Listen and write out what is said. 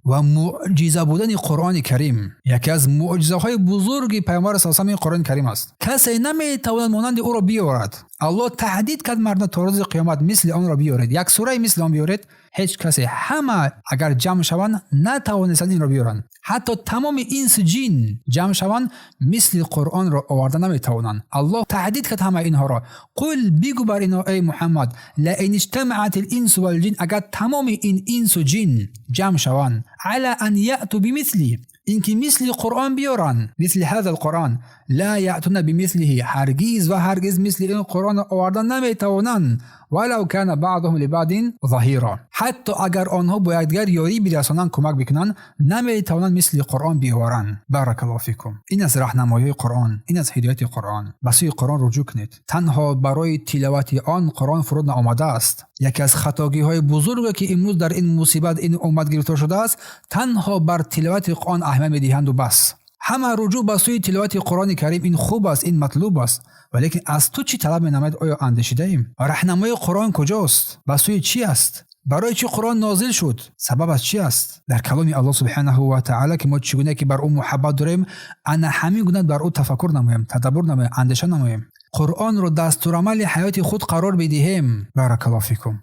Ва мӯъҷиза будани Қуръони Карим, яке аз мӯъҷизаҳои бузурги Паёмбар саллаллоҳу алайҳи васаллам ин Қуръони Карим аст. Касе наметавонад монанди ӯро биёварад. Аллоҳ таҳдид кард мардум то рӯзи қиёмат: мисли онро биёред, як сураи мисли он биёред. Ҳеҷ касе, ҳама агар ҷамъ шаванд, натавонистанд инро биёранд. Ҳатто тамоми инсу ҷин ҷамъ шаванд, мисли Қуръонро оварда наметавонанд. Аллоҳ таҳдид кард ҳама инҳоро. Қул, бигӯ бар инҳо, эй Муҳаммад: لئن اجتمعت الإنس والجن, агар тамоми ин инсу ҷин ҷамъ шаванд, على أن يأتوا بمثله, ин ки мисли Қуръон биёранд, مثل هذا القرآن، لا يأتون بمثله, ҳаргиз ва ҳаргиз мисли ин Қуръонро оварда наметавонанд. ولو كان بعضهم لبعض ظهيرا, ҳатто агар онҳо бо якдигар ёрӣ бирасонанд, кӯмак бикунанд, наметавонанд мисли Қуръон биёваранд. بارك الله فيكم. Ин аст раҳнамоии Қуръон, ин аст ҳидояти Қуръон. Ба сӯи Қуръон руҷӯъ кунед. Танҳо барои тиловати он Қуръон фуруд наомадааст. Яке аз хатогиҳои бузурге, ки имрӯз дар ин мусибат ин уммат гирифтор шудааст, танҳо бар тиловати он аҳамият медиҳанду бас. Ҳама руҷӯъ ба сӯи тиловати Қуръони Карим, ин хуб аст, ин матлуб аст, валекин аз ту чӣ талаб менамояд, оё андешидаем? Раҳнамои Қуръон куҷост? Ба сӯи чӣ аст? Барои чӣ Қуръон нозил шуд? Сабаб аз чӣ аст? Дар каломи Аллоҳ سبحانه وتعالى, ки мо чӣ гуна ки бар ӯ муҳаббат дорем, ана ҳамин гуна бар ӯ тафаккур намоем, тадаббур намоем, андеша намоем, Қуръонро дастурамали ҳаёти худ қарор бидиҳем. بارك الله فيكم.